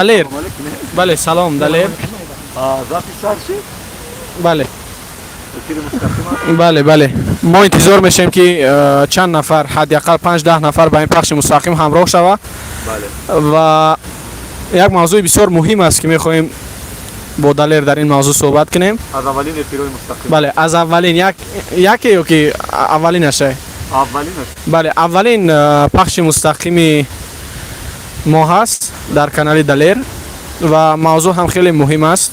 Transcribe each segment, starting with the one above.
Далер, бале, салом, Далер. Запись сар шид? Бале. Эфири мустақим аст? Бале, мо интизор мешавем, ки чанд нафар, ҳадди ақал 5-10 нафар ба ин пахши мустақим ҳамроҳ шава. Ва як мавзӯи бисёр муҳим аст, ки мехоҳем бо Далер дар ин мавзӯъ суҳбат кунем. Аз аввалин эфирҳои мустақим. Бале, аз аввалин, як яке ё ки аввалинаше? Аввалинаш. Бале, аввалин пахши мустақими мо ҳаст дар канали Далер ва мавзӯъ ҳам хеле муҳим аст.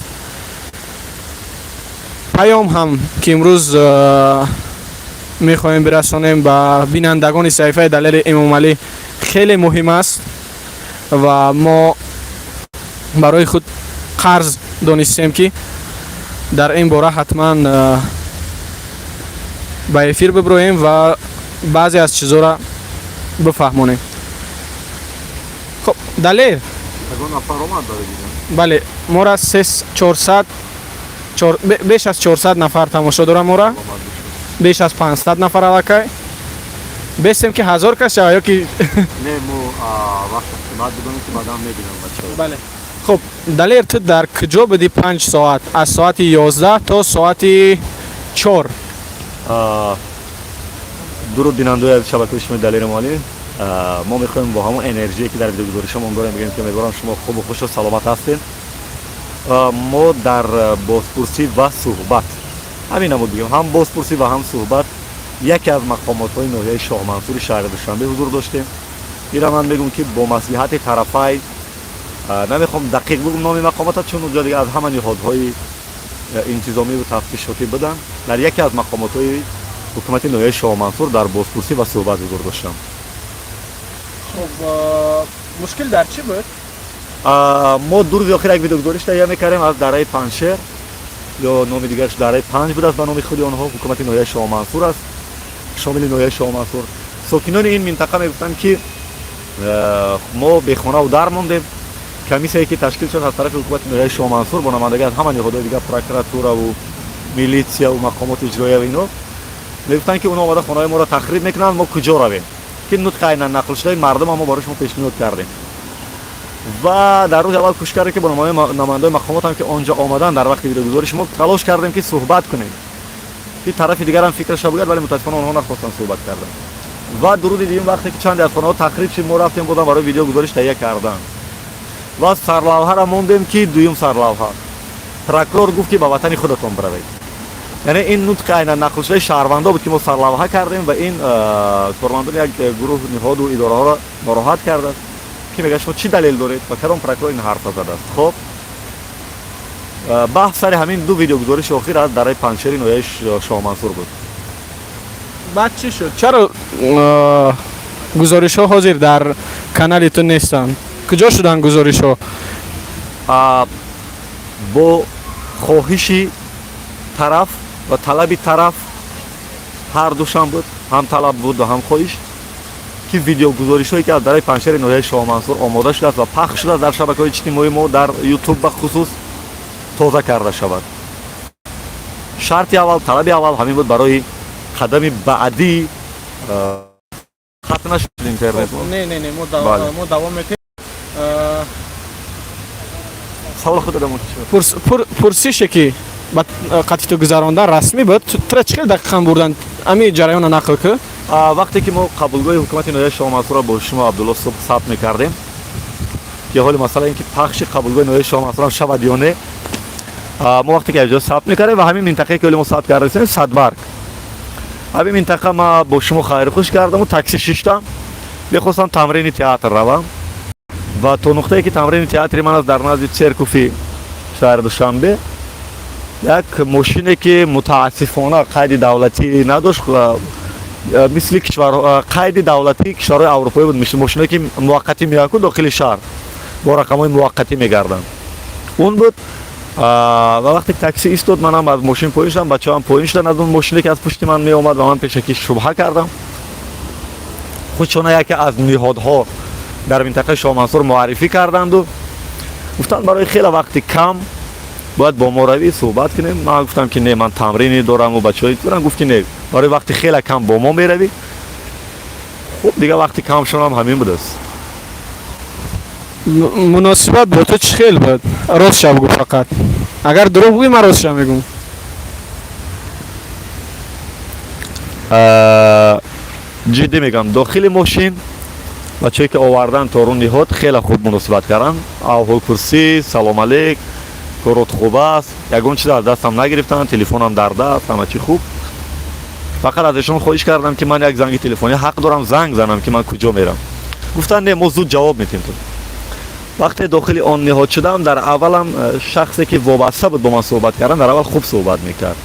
Паём ҳам, ки имрӯз мехоҳем бирасонем ба бинандагони саҳифаи Далери Эмомалӣ, хеле муҳим аст ва мо барои худ қарз донистем, ки дар ин бора ҳатман ба эфир биброем ва баъзе аз чизоро бифаҳмонем. Хоб, Далер. Ягон нафар омад барои дидан? Бале, мора се чорсад, беш аз 400 нафар тамошо дорам мора. Омад бошад. Беш аз 500 нафар аллакай. Бестем, ки 1000 кас шава ё ки Не, мо вақт қимат бидонем, ки баъдан мебинам бачаҳо. Бале. Хуб, Далер, ту дар куҷо будӣ 5 соат, аз соати 11 то соати 4? Дуруд, бинандаои аз шабакаи шумо Далери Эмомалӣ. Мо мехоҳем бо ҳамон энергие, ки дар видеогузоришамон дорем, бигӯем, ки умедворам, шумо хубу хушу саломат ҳастед. Мо дар бозпурсӣ ва суҳбат, ҳамин намуд бигӯем, ҳам бозпурсӣ ва ҳам суҳбат, яке аз мақомотҳои ноҳияи Шоҳмансури шаҳри Душанбе ҳузур доштем. Ира ман мегӯм, ки бо маслиҳати тарафай, намехоҳам дақиқ бигӯм номи мақомота, чун унҷо дига аз ҳама ниҳодҳои интизомиву тафтишотӣ буданд. Дар яке аз мақомотҳои ҳукумати ноҳияи Шоҳмансур дар бозпурсӣ ва суҳбат ҳузур доштам. Хуб, мушкил дар чӣ буд? Мо 2 рӯзи охир як видеогузориш таҳия мекардем аз дараи Панҷшер ё номи дигараш дараи Панҷ будааст, ба номи худи онҳо, ҳукумати ноҳияи Шоҳмансур аст, шомили ноҳияи Шоҳмансур. Сокинони ин минтақа мегуфтанд, ки мо бехонаву дар мондем. Комиссияе, ки ташкил шуд аз тарафи ҳукумати ноҳияи Шоҳмансур бо намояндагӣ аз ҳама ниҳодҳои дигар, прокуратураву милитсияву мақомоти иҷроия ва ино, мегуфтанд, ки онҳо омада хонаҳои моро тахриб мекунанд, мо куҷо равем, ки нутқи айнан нақлшудаи мардум мо барои шумо пешниҳод кардем. Ва дар рӯзи аввал кӯшиш кардем, ки бо намояндаои мақомотам, ки он ҷо омадан, дар вақти видеогузориш мо талош кардем, ки суҳбат кунем, ки тарафи дигарам фикраша бигӯяд, вале мутаассифона онҳо нахостанд суҳбат кардан. Ва 2 рӯзи дуюм, вақте ки чанде аз хонаҳо тахриб шид, мо рафтем бозам барои видеогузориш таҳия кардан ва сарлавҳара мондем, ки дуюм сарлавҳа: «Прокурор гуфт, ки ба ватани худатон биравед». Яъне ин нутқи айнан нақлшудаи шаҳрвандо буд, ки мо сарлавҳа кардем ва ин кормандони як гурӯҳ ниҳоду идораҳоро нороҳат кардааст, ки мегӯяд: «Шумо чӣ далел доред ва кадом прокурор ин ҳарфа задааст?» Хоб, баҳс сари ҳамин ду видеогузориши охир аз дараи Панҷшери ноҳияи Шоҳмансур буд. Баъд чӣ шуд? Чаро гузоришҳо ҳозир дар канали ту нестанд? Куҷо шуданд гузоришҳо? Бо хоҳиши тараф ва талаби тараф, ҳар душам буд, ҳам талаб буд ва ҳам хоҳиш, ки видеогузоришҳое, ки аз дараи Панҷшери ноҳияи Шоҳмансур омода шудааст ва пахш шудааст дар шабакаҳои иҷтимоии мо, дар Ютуб ба хусус, тоза карда шавад. Шарти аввал, талаби аввал ҳамин буд барои қадами баъдӣ. Хат нашуд интернет. Не, не, не, Бале. мо давом метем. Саволи худ додам. Пурсише, ки ба қатъи ту гузарондан, расмӣ буд? Тура чӣ хел дақиқан бурданд? Ами ҷараёнро нақл кӯ. Вақте ки мо қабулгоҳи ҳукумати ноҳияи Шоҳмансурро бо шумо, Абдулло, субҳ сабт мекардем, ки ҳоли масъала ин ки пахши қабулгоҳи ноҳияи Шоҳмансурам шавад ё не, мо вақте ки якҷо сабт мекардем ва ҳамин минтақае, ки ҳоли мо сабт кардем, Садбарг, ҳамин минтақа, ма бо шумо хайрхуш кардаму такси шиштам, мехостам тамрини театр равам. Ва то нуқтае, ки тамрини театри ман аст, дар назди церкови шаҳри Душанбе, як мошине, ки мутаассифона қайди давлатӣ надошт, мисли кишвар қайди давлатии кишварҳои аврупоӣ буд, мошиное, ки муваққатӣ меоянд дохили шаҳр, бо рақамҳои муваққатӣ мегарданд, он буд. Ва вақте такси истод, манам аз мошин поин шудам, бачаҳоам поин шуданд аз он мошине, ки аз пушти ман меомад, ва ман пешакӣ шубҳа кардам. Худшона яке аз ниҳодҳо дар минтақаи Шоҳмансур муаррифӣ карданду гуфтанд: «Барои хеле вақти кам бояд бо мо равӣ, суҳбат кунем». Ман гуфтам, ки не, ман тамрине дораму бачаҳои дорам. Гуфт, ки не, барои вақти хеле кам бо мо меравӣ. Хуб, дига вақти камшонам ҳамин будааст. Муносибат бо ту чӣ хел буд? Ростша бугӯ фақат. Агар дурӯғ бугӯӣ, ман ростша мегӯм. Ҷиддӣ мегӯям, дохили мошин бачае ки овардан то рӯ ниҳод хеле хуб муносибат карданд. Аҳволпурсӣ, салом алейк, корот хуб аст, ягон чиз аз дастам нагирифтанд, телефонам дар даст, ҳама чӣ хуб. Фақат аз эшон хоҳиш кардам, ки ман як занги телефонӣ ҳақ дорам, занг занам, ки ман куҷо мерам. Гуфтанд, не, мо зуд ҷавоб медиҳем. Ту вақте дохили он ниҳод шудам, дар аввалам шахсе ки вобаста буд бо ман суҳбат кардан, дар аввал хуб суҳбат мекард.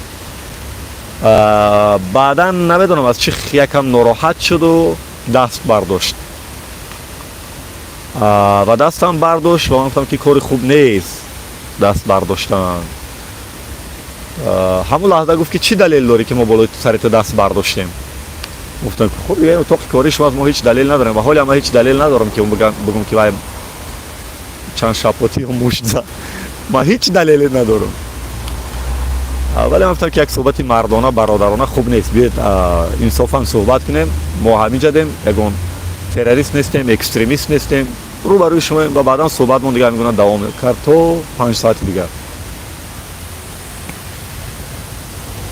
Баъдан намедонам аз чӣ якам нороҳат шуду даст бардошт. Ва дастам бардошт ва ман гуфтам, ки кори хуб нест даст бардоштан. Ҳамон лаҳза гуфт, ки чӣ далел дорӣ, ки мо болои сари ту даст бардоштем? Гуфтам, хуб, ин утоқи кори шумо, мо ҳеҷ далел надорем ва ҳоле ман ҳеҷ далел надорам, ки бигӯм, ки вай чанд шапотӣ ё мушт зад. Ман ҳеҷ далеле надорам. Вале ман гуфтам, ки як суҳбати мардона, бародарона хуб нест, биёед инсофан суҳбат кунем. Мо ҳамин ҷадем, ягон террорист нестем, экстремист нестем, рӯ ба рӯи шумоем. Ва баъдан суҳбатмон дигар ҳамин гуна давом кард то 5 соати дигар.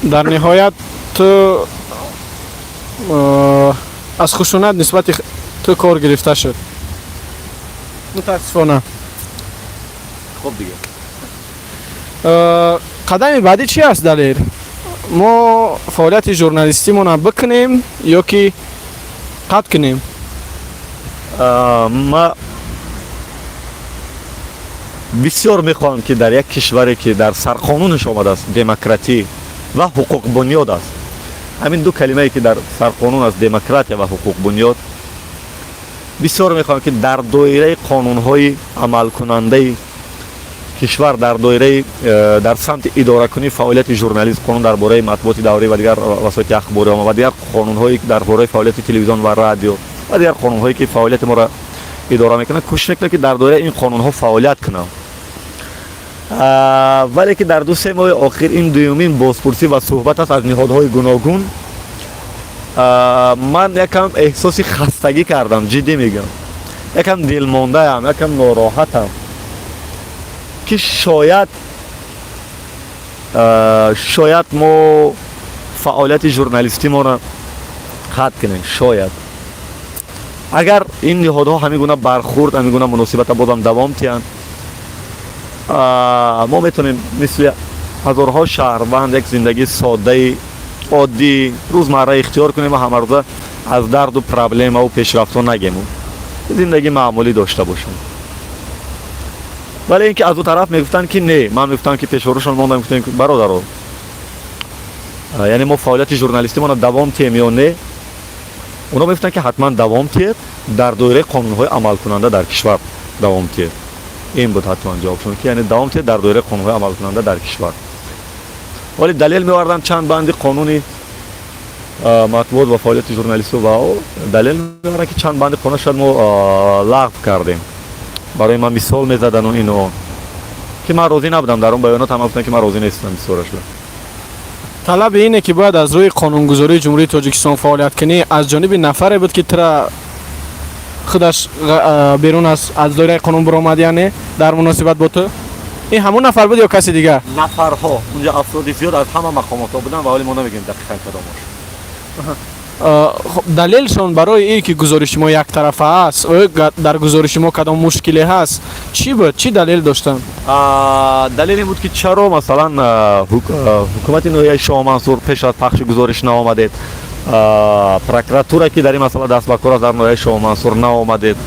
Дар ниҳоят ту аз хушунат нисбати ту кор гирифта шуд, мутаассифона. Хуб, дигар. Қадами баъдӣ чӣ аст, Далер? Мо фаъолияти журналистимонро бикунем ё ки қатъ кунем? Ма бисёр мехоҳам, ки дар як кишваре, ки дар сарқонунаш омадааст демократӣ ва ҳуқуқбунёд аст, ҳамин ду калимае, ки дар сарқонун аст, демократия ва ҳуқуқбунёд, бисёр мехоҳам, ки дар доираи қонунҳои амалкунандаи кишвар, дар доираи дар самти идоракунии фаъолияти журналист, қонун дар бораи матбуоти даврӣ ва дигар васоити ахбори омма ва дигар қонунҳои дар бораи фаъолияти телевизион ва радио ва дигар қонунҳое, ки фаъолияти моро идора мекунанд, кӯшиш мекунам, ки дар доираи ин қонунҳо фаъолият кунам. Вале ки дар 2-3 моҳи охир ин дуюмин бозпурсӣ ва суҳбат аст аз ниҳодҳои гуногун. Ман якам эҳсоси хастагӣ кардам, ҷиддӣ мегӯям, якам дилмондаям, якам нороҳатам, ки шояд мо фаъолияти журналистимонро қатъ кунем. Шояд, агар ин ниҳодҳо ҳамин гуна бархурд, ҳамин гуна муносибата бозам давом тиҳанд, мо метавонем мисли ҳазорҳо шаҳрванд як зиндагии соддаи оддӣ, рӯзмарра ихтиёр кунем ва ҳамарӯза аз дарду проблемаву пешрафтҳо нагему зиндагии маъмулӣ дошта бошем. Вале ин ки аз ӯ тараф мегуфтанд, ки не, ман мегуфтам, ки пешворушон мондам, гуфтем, бародаро, яъне мо фаъолияти журналистимонро давом тиҳем ё не? Онҳо мегуфтанд, ки ҳатман давом тиҳед, дар доираи қонунҳои амалкунанда дар кишвар давом тиҳед. Ин буд ҳатман ҷавобшон, ки яъне давом тиҳед дар доираи қонунҳои амалкунанда дар кишвар. Вале далел меоварданд, чанд банди қонуни матбуот ва фаъолияти журналисту ва далел меоварданд, ки чанд банди қонун шояд мо лағв кардем. Барои ман мисол мезадану ину он, ки ман розӣ набудам. Дар он баёнот ҳама гуфтанд, ки ман розӣ нестам бисёраш. Талаби ине, ки бояд аз рӯи қонунгузории Ҷумҳурии Тоҷикистон фаъолият кунӣ, аз ҷониби нафаре буд, ки тура худаш берун аз доираи қонун баромад, яъне дар муносибат бо ту ин ҳамон нафар буд ё каси дигар? Нафарҳо унҷа афроди зиёд аз ҳама мақомотҳо буданд ва ҳоли мо намегӯем дақиқан кадомош. Хоб, далелшон барои ин ки гузориши мо яктарафа аст, оё дар гузориши мо кадом мушкиле ҳаст, чӣ буд? Чӣ далел доштанд? Далел ин буд, ки чаро, масалан, ҳукумати ноҳияи Шоҳмансур пеш аз пахши гузориш наомадед, прокуратура, ки дар ин масъала даст ба кор аст дар ноҳияи Шоҳмансур, наомадед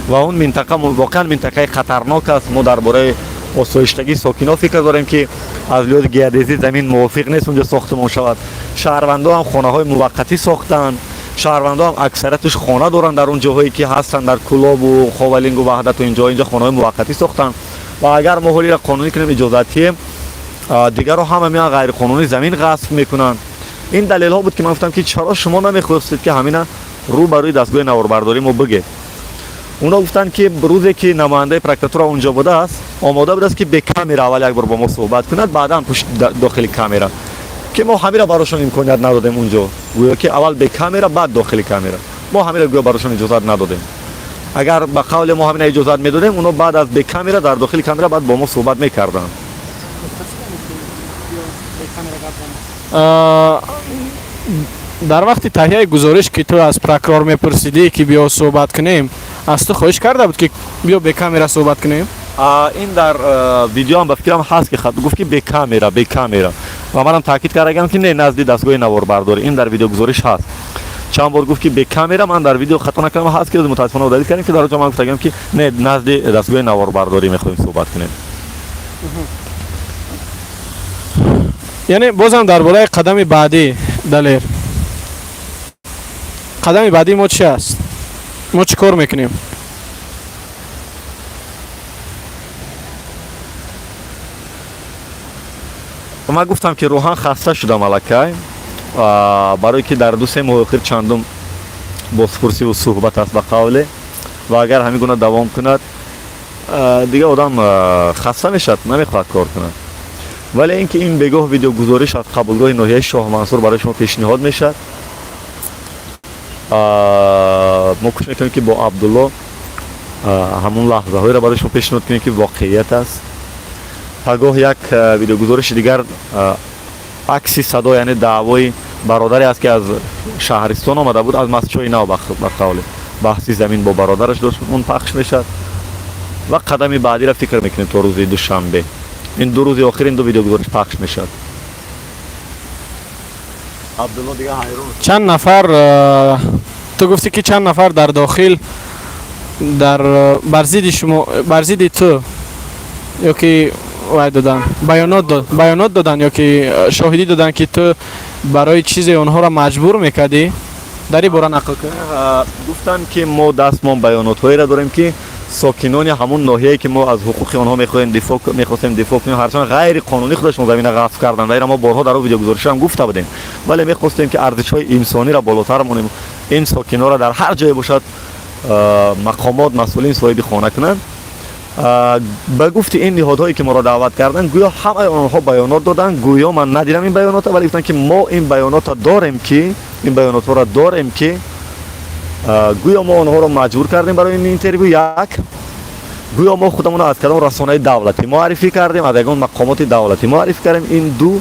ва он минтақа воқеан минтақаи хатарнок аст. Мо дар бораи осоиштагии сокинон фикр дорем, ки аз лиҳози геодезӣ замин мувофиқ нест унҷо сохтмон шавад. Шаҳрвандо ҳам хонаҳои муваққатӣ сохтаанд, шаҳрвандо ҳам аксарияташ хона доранд дар он ҷоҳое, ки ҳастанд, дар Кӯлобу Ховалингу Ваҳдату инҷо инҷо хонаҳои муваққатӣ сохтанд. Ва агар мо ҳолира қонунӣ кунем, иҷозатием, дигарро ҳама меоянд, ғайриқонунӣ замин ғасб мекунанд. Ин далелҳо буд, ки ман гуфтам, ки чаро шумо намехостед, ки ҳамина рӯ ба рӯи дастгоҳи наворбардорӣ мо бигед? Онҳо гуфтанд, ки рӯзе ки намояндаи прокуратура унҷо будааст, омода будааст, ки бе камера аввал як бор бо мо суҳбат кунад, баъдан пушт дохили камера, ки мо ҳамира барошон имконият надодем. Унҷо гӯё ки аввал бе камера, баъд дохили камера, мо ҳамира гӯё барошон иҷозат надодем. Агар ба қавли мо ҳамина иҷозат медодем, оно баъд аз бе камера дар дохили камера баъд бо мо суҳбат мекарданд. Дар вақти таҳияи гузориш, ки ту аз прокурор мепурсидӣ, ки биё суҳбат кунем, аз ту хоҳиш карда буд, ки биё бе камера суҳбат кунем? Ин дар видеоам ба фикрам ҳаст, ки гуфт, ки бе камера, бе камера, ва манам таъкид кардагам, ки не, назди дастгоҳи наворбардорӣ. Ин дар видеогузориш ҳаст. Чанд бор гуфт, ки бе камера. Ман дар видео хато накардам, ҳаст, ки мутаассифона удалить кардем, ки дар онҷо ман гуфтагам, ки не, назди дастгоҳи наворбардорӣ мехоҳем суҳбат кунем. Яъне бозам дар бораи қадами баъдӣ, Далер, қадами баъдии мо чи аст? Мо чӣ кор мекунем? Ман гуфтам, ки рӯҳан хаста шудам аллакай, барое ки дар 2-се моҳи охир чандум бозпурсиву суҳбат аст ба қавле, ва агар ҳамин гуна давом кунад, дигар одам хаста мешавад, намехоҳад кор кунад. Вале ин ки ин бегоҳ видеогузориш аз қабулгоҳи ноҳияи Шоҳмансур барои шумо пешниҳод мешавад. Мо кӯшиш мекунем, ки бо Абдулло ҳамун лаҳзаҳоеро барои шумо пешниҳод кунем, ки воқеият аст. Пагоҳ як видеогузориши дигар, акси садо, яъне даъвои бародаре аст, ки аз шаҳристон омада буд, аз Мастчои Нав, ба қавле баҳси замин бо бародараш дошт, он пахш мешавад. Ва қадами баъдиро фикр мекунем то рӯзи душанбе. Ин 2 рӯзи охир ин ду видеогузориш пахш мешавад. Абдулло дига ҳайрон. Чанд нафар, ту гуфтӣ, ки чанд нафар дар дохил дар бар зидди шумо, бар зидди ту ё ки вай додан, баёнот додан ё ки шоҳидӣ додан, ки ту барои чизе онҳоро маҷбур мекардӣ, дар ин бора нақл кун. Гуфтанд, ки мо дастмон баёнотҳоеро дорем, ки сокинони ҳамун ноҳияе, ки мо аз ҳуқуқи онҳо мехоҳем дифоъ, мехостем дифоъ кунем, ҳарчанд ғайриқонунӣ худашон замина ғасб карданд, ва инро мо борҳо дар видеогузоришам гуфта будем, вале мехостем, ки арзишҳои инсониро болотар монем, ин сокинонро дар ҳар ҷое бошад, мақомот, масъулин соҳиби хона кунанд. Ба гуфти ин ниҳодҳое, ки моро даъват карданд, гӯё ҳамаи онҳо баёнот доданд. Гӯё ман надидам ин баёнота, вале гуфтанд, ки мо ин баёнота дорем, ки ин баёнотҳоро дорем, ки гӯё мо онҳоро маҷбур кардем барои ин интервю. Як гӯё мо худамонро аз кадом расонаи давлатӣ муаррифӣ кардем, аз ягон мақомоти давлатӣ муаррифӣ кардем. Ин ду.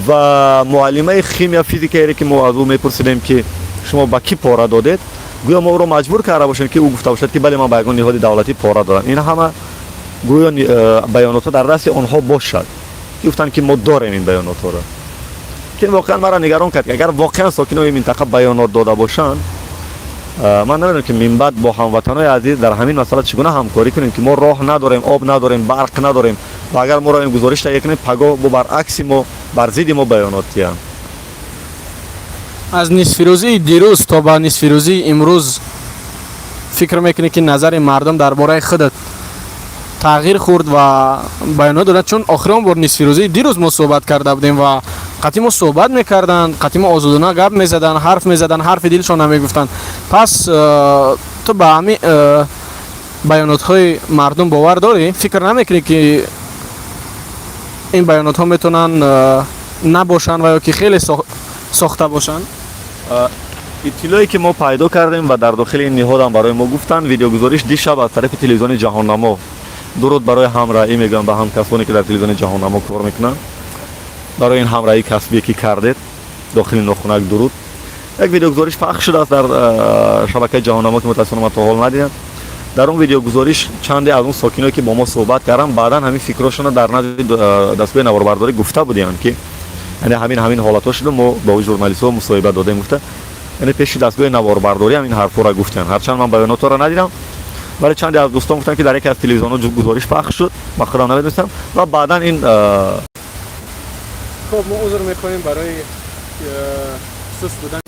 Ва муаллимаи химия, физикаере, ки мо аз ӯ мепурсидем, ки шумо ба кӣ пора додед, гӯё мо ӯро маҷбур карда бошем, ки ӯ гуфта бошад, ки бале, ман ба ягон ниҳоди давлатӣ пора додам. Ин ҳама гӯё баёнотҳо дар дасти онҳо бошад, ки гуфтанд, ки мо дорем ин баёнотҳоро, ки воқеан маро нигарон кард, ки агар воқеан сокинои минтақа баёнот дода бошанд, ман намедонам, ки минбаъд бо ҳамватанои азиз дар ҳамин масъала чӣ гуна ҳамкорӣ кунем, ки мо роҳ надорем, об надорем, барқ надорем, ва агар мо равем гузориш таҳия кунем, пагоҳ бо баръакси мо, бар зидди мо баёнот диҳанд. Аз нисфирӯзии дирӯз то ба нисфирӯзии имрӯз фикр мекунӣ, ки назари мардум дар бораи худат тағйир хӯрд ва баёнот доданд? Чун охирон бор нисфирӯзии дирӯз мо суҳбат карда будем ва қатъи мо суҳбат мекарданд, қатъи мо озодона гап мезаданд, ҳарф мезаданд, ҳарфи дилшон намегуфтанд. Пас ту ба ҳамин баёнотҳои мардум бовар дорӣ? Фикр намекунӣ, ки ин баёнотҳо метавонанд набошанд ва ё ки хеле сохта бошанд? Иттилоe ки мо пайдо кардем ва дар дохили ин ниҳодам барои мо гуфтанд, видеогузориш дишаб аз тарафи телевизиони Ҷаҳоннамо, дуруд барои ҳамраҳӣ мегӯям ба ҳамкасбоне, ки дар телевизиони Ҷаҳоннамо кор мекунанд, барои ин ҳамраҳии касбие, ки кардед дохили нохунак, дуруд. Як видеогузориш пахш шудааст дар шабакаи Ҷаҳоннамо, ки мутаассифона ман то ҳол надидам. Дар он видеогузориш чанде аз он сокиное, ки бо мо суҳбат карданд, баъдан ҳамин фикрҳошонро дар назди дастгоҳи наворбардорӣ гуфта буданд, ки яъне ҳамин ҳолатҳо шуда, мо бо журналистҳо мусоҳиба додем, гуфта, яъне пеши дастгоҳи наворбардорӣ ҳамин ҳарфҳоро гуфтанд. Ҳарчанд ман баёнотҳоро надидам, вале чанде аз дӯстон гуфтанд, ки дар яке аз телевизионҳо гузориш пахш шуд. Ман худам намедонистам ва баъдан ин Хоб, мо узр мехоҳем барои суст будан.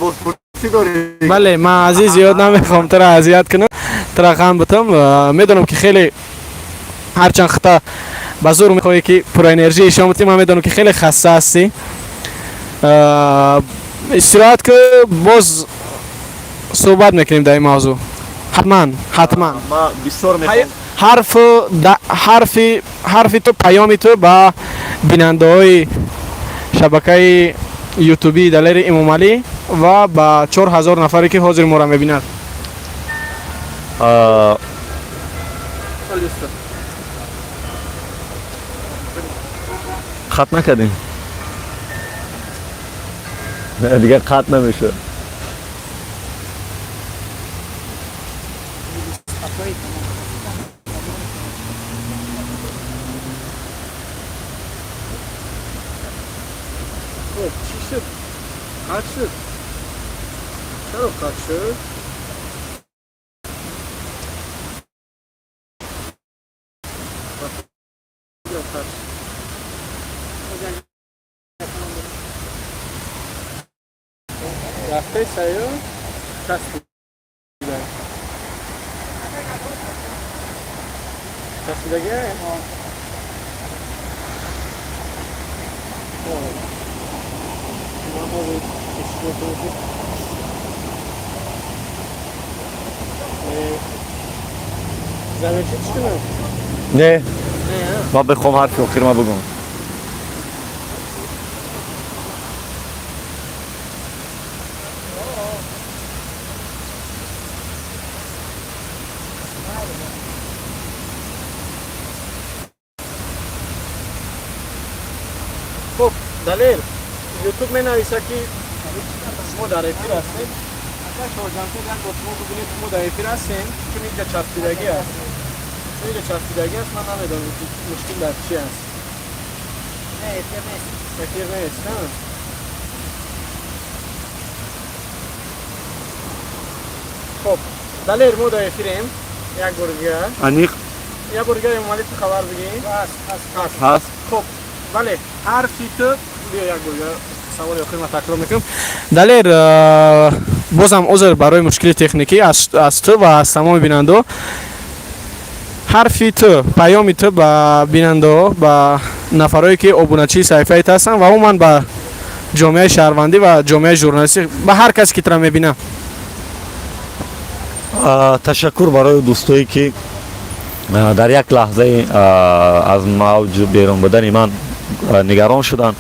Бале, ман азиз зиёд намехоҳам туро азият кунам, туро ғам бутам. Медонам, ки хеле, ҳарчанд хата ба зур мехоҳӣ, ки пурэнержии ишон бутӣ, ман медонам, ки хеле хаста ҳастӣ. Истироҳат ки, боз суҳбат мекунем дар ин мавзӯъ, ҳатман, ҳатман. Ман бисёр мехоҳам. Ҳарфу ҳарфи ту, паёми ту ба бинандаҳои шабакаи ютубии Далери Эмомалӣ ва ба 4000 нафаре, ки ҳозир моро мебинад. Қатъ накардем, дигар қатъ намешавад. Хуб, чӣ шуд? Қатъ шуд? Чаро қатъ шуд? Қатъ шуд. Рафтаи саё часпида. Часпидагия? Ман ҳозир ишро завершить кунам? Не, ман бихоҳам ҳарфи охир ма бигӯм. Хуб, Далер, Ютуб менависа, ки шумо дар эфир ҳастед. Ака Шоҳҷамшед, як бор шумо бибинед, шумо дар эфир ҳастем, чун инҷа часпидагӣ аст. Чун инҷа часпидагӣ аст, ман намедонам, ки мушкил дар чи аст. Не, эфир нест. Эфир нест, на? Хуб, Далер, мо дар эфирем. Як бор дигар. Аниқ. Як бор дигар Эмомалӣ, ту хабар бигӣ. Ҳаст, ҳаст. Ҳаст. Ҳаст. Хуб, бале, ҳарфи ту биё, як бор дигар саволи охир ман такрор мекунам. Далер, бозам узр барои мушкили техникӣ аз ту ва аз тамоми бинандаҳо. Ҳарфи ту, паёми ту ба бинандаҳо, ба нафарое ки обуначии саҳифаи ту ҳастанд ва умуман ба ҷомеаи шаҳрвандӣ ва ҷомеаи журналистӣ, ба ҳар касе ки тура мебинад. Ташаккур барои дӯстое, ки дар як лаҳзаи аз мавҷ берун будани ман нигарон шуданд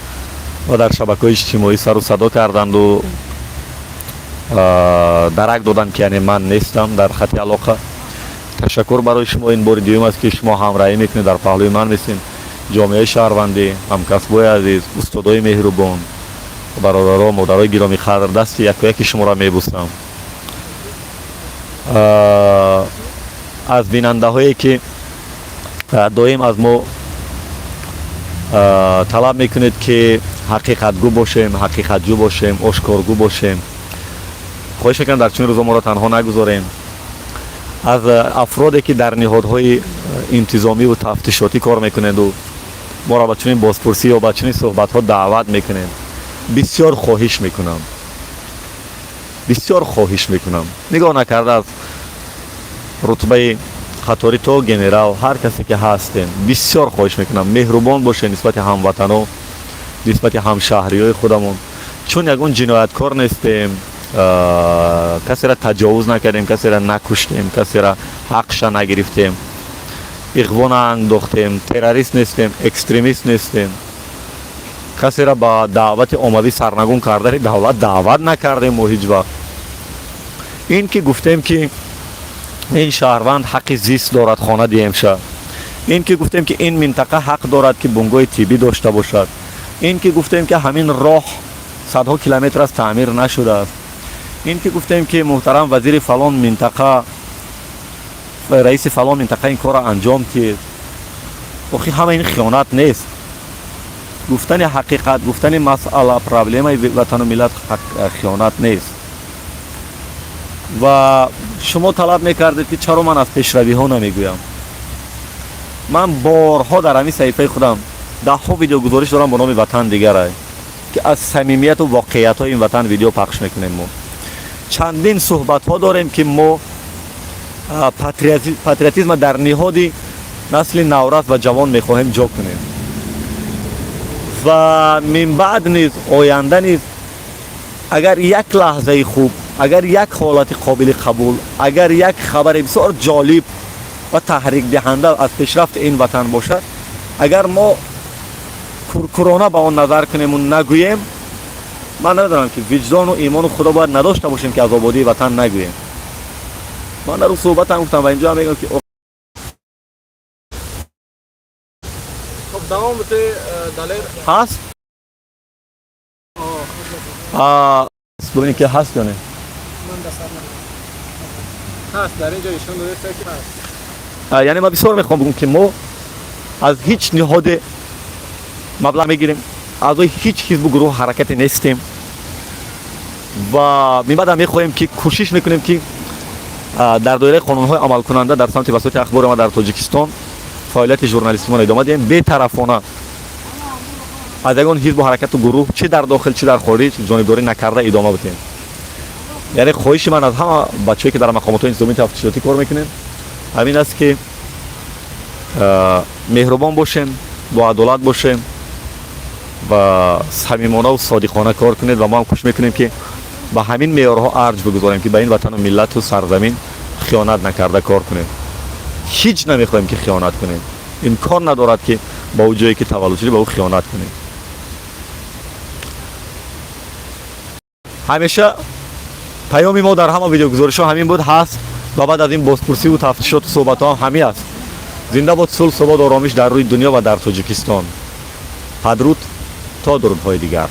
ва дар шабакаҳои иҷтимоӣ сару садо карданду дарак доданд, ки яъне ман нестам дар хати алоқа. Ташаккур барои шумо. Ин бори дуюм аст, ки шумо ҳамроҳӣ мекунед, дар паҳлӯи ман местед. Ҷомеаи шаҳрвандӣ, ҳамкасбои азиз, устодои меҳрубон, бародаро, модарои гиромӣ қадр, дасти яку яки шуморо мебӯсам. Аз бинандаҳое, ки доим аз мо талаб мекунед, ки ҳақиқатгӯ бошем, ҳақиқатҷӯ бошем, ошкоргӯ бошем, хоҳиш мекунам, дар чунин рӯзо моро танҳо нагузорем. Аз афроде, ки дар ниҳодҳои интизомиву тафтишотӣ кор мекуненду моро ба чунин бозпурсӣ ё ба чунин суҳбатҳо даъват мекунед, бисёр хоҳиш мекунам, бисёр хоҳиш мекунам, нигоҳ накарда аз рутбаи қаторӣ то генерал, ҳар касе ки ҳастем, бисёр хоҳиш мекунам, меҳрубон бошед нисбати ҳамватано, нисбати ҳамшаҳриҳои худамон, чун ягон ҷинояткор нестем, касеро таҷовуз накардем, касеро накуштем, касеро ҳақша нагирифтем, иғво наандохтем, террорист нестем, экстремист нестем, касеро ба даъвати оммавӣ сарнагун кардани давлат даъват накардем мо ҳеҷ вақт. Ин ки гуфтем, ки ин шаҳрванд ҳаққи зист дорад, хона диҳемша, ин ки гуфтем, ки ин минтақа ҳақ дорад, ки бунгоҳи тиббӣ дошта бошад, ин ки гуфтем, ки ҳамин роҳ садҳо километр аст таъмир нашудааст, ин ки гуфтем, ки муҳтарам вазири фалон минтақа, раиси фалон минтақа ин корро анҷом диҳед, охи ҳама ин хиёнат нест. Гуфтани ҳақиқат, гуфтани масъала, проблемаи ватану миллат хиёнат нест. Ва шумо талаб мекардед, ки чаро ман аз пешравиҳо намегӯям. Ман борҳо дар ҳамин саҳифаи худам даҳҳо видеогузориш дорам бо номи «Ватан дигарай», ки аз самимияту воқеиятҳои ин ватан видео пахш мекунем. Мо чандин суҳбатҳо дорем, ки мо патриотизма дар ниҳоди насли наврас ва ҷавон мехоҳем ҷо кунем ва минбаъд низ, оянда низ, агар як лаҳзаи хуб, агар як ҳолати қобили қабул, агар як хабари бисёр ҷолиб ва таҳрикдиҳанда аз пешрафти ин ватан бошад, агар мо куркурона ба он назар кунему нагӯем, ман намедонам, ки виҷдону имону худо бояд надошта бошем, ки аз ободии ватан нагӯем. Ман дар он суҳбатам гуфтам ва инҷо ҳам мегӯям, ки Хуб, давом бите, Далер. Ҳаст, бибинед, ки ҳаст ё не. Ҳаст, дар ин ҷо нишон додааст, ки ҳаст. Яъне ман бисёр мехоҳам бигӯм, ки мо аз ҳеҷ ниҳоде маблағ мегирем, аъзои ҳеҷ ҳизбу гурӯҳу ҳаракате нестем ва минбаъдам мехоҳем, ки кӯшиш мекунем, ки дар доираи қонунҳои амалкунанда дар самти васоити ахбори омма дар Тоҷикистон фаъолияти журналистимон идома диҳем, бетарафона, аз ягон ҳизбу ҳаракату гурӯҳ, чӣ дар дохил, чӣ дар хориҷ, ҷонибдорӣ накарда идома бидиҳем. Яъне хоҳиши ман аз ҳама бачаҳое, ки дар мақомотҳои интизомии тафтишотӣ кор мекунем, ҳамин аст, ки меҳрубон бошем, бо адолат бошем ва самимонаву содиқона кор кунед. Ва мо ҳам кӯшиш мекунем, ки ба ҳамин меъёрҳо арҷ бигузорем, ки ба ин ватану миллату сарзамин хиёнат накарда кор кунем. Ҳеҷ намехоҳем, ки хиёнат кунем. Имкон надорад, ки ба ӯ ҷое, ки таваллуд шудӣ, ба ӯ хиёнат кунем. Ҳамеша паёми мо дар ҳама видеогузоришҳо ҳамин буд, ҳаст ва баъд аз ин бозпурсиву тафтишоту суҳбатҳо ҳам ҳамин аст. Зинда бод сулҳ, субот, оромиш дар рӯи дунё ва дар Тоҷикистон. Падруд, то дурудҳои дигар.